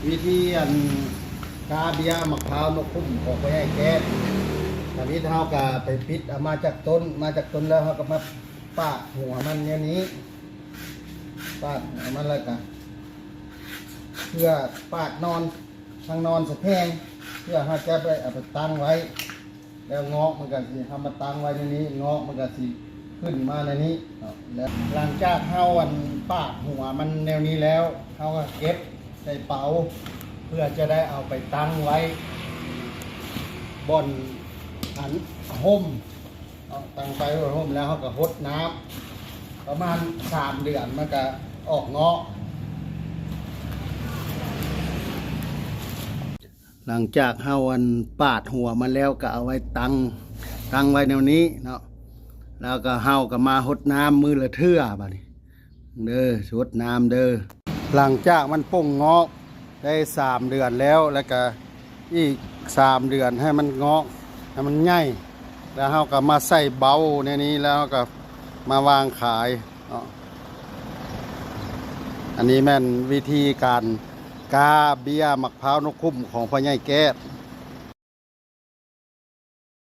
ວິທີອັນກາເບ້ຍໝາກພ້າວນົກຂຸ້ມຂອງພໍ່ໃຫຍ່ແກ້ດ ທຳອິດເຮົາກະໄປປິດເອົາມາຈາກຕົ້ນ ມາຈາກຕົ້ນແລ້ວເຮົາກະມາປາດຫົວມັນແນວນີ້ ປາດຫົວມັນແລ້ວກະ ເພື່ອປາດໜ່ອນ ທັງໜ່ອນສະແພງ ເພື່ອເຮົາຈະໄປເອົາໄປຕັ້ງໄວ້ ແລ້ວງອກມັນກະຊິ ເຮົາມາຕັ້ງໄວ້ໃນນີ້ ງອກມັນກະຊິຂຶ້ນມາໃນນີ້ເນາະ ແລ້ວຫຼັງຈາກເຮົາອັນປາດຫົວມັນແນວນີ້ແລ້ວ ເຮົາກະເກັບໃສ່ເປົາ ເພື່ອຈະໄດ້ເອົາໄປຕັ້ງໄວ້ບ່ອນອັນຮົ່ມເນາະ ຕັ້ງໄວ້ບ່ອນຮົ່ມແລ້ວເຮົາກະຫົດນ້ຳ ປະມານສາມເດືອນມັນກະອອກງອກ. ຫຼັງຈາກເຮົາອັນປາດຫົວມັນແລ້ວກະເອົາໄວ້ຕັ້ງ ຕັ້ງໄວ້ແນວນີ້ເນາະ ແລ້ວກະເຮົາກະມາຫົດນ້ຳມື້ລະເທື່ອບາດນີ້ເດີ ຫົດນ້ຳເດີ. ຫຼັງຈາກມັນປົ່ງງອກໄດ້ສາມເດືອນແລ້ວ ແລ້ວກະອີກສາມເດືອນໃຫ້ມັນງອກ ໃຫ້ມັນໃຫຍ່ ແລ້ວເຮົາກະມາໃສ່ເບົາໃນນີ້ ແລ້ວເຮົາກະມາວາງຂາຍເນາະ. ອັນນີ້ແມ່ນວິທີການກາເບ້ຍໝາກພ້າວນົກຂຸ້ມຂອງພໍ່ໃຫຍ່ແກ້ດ.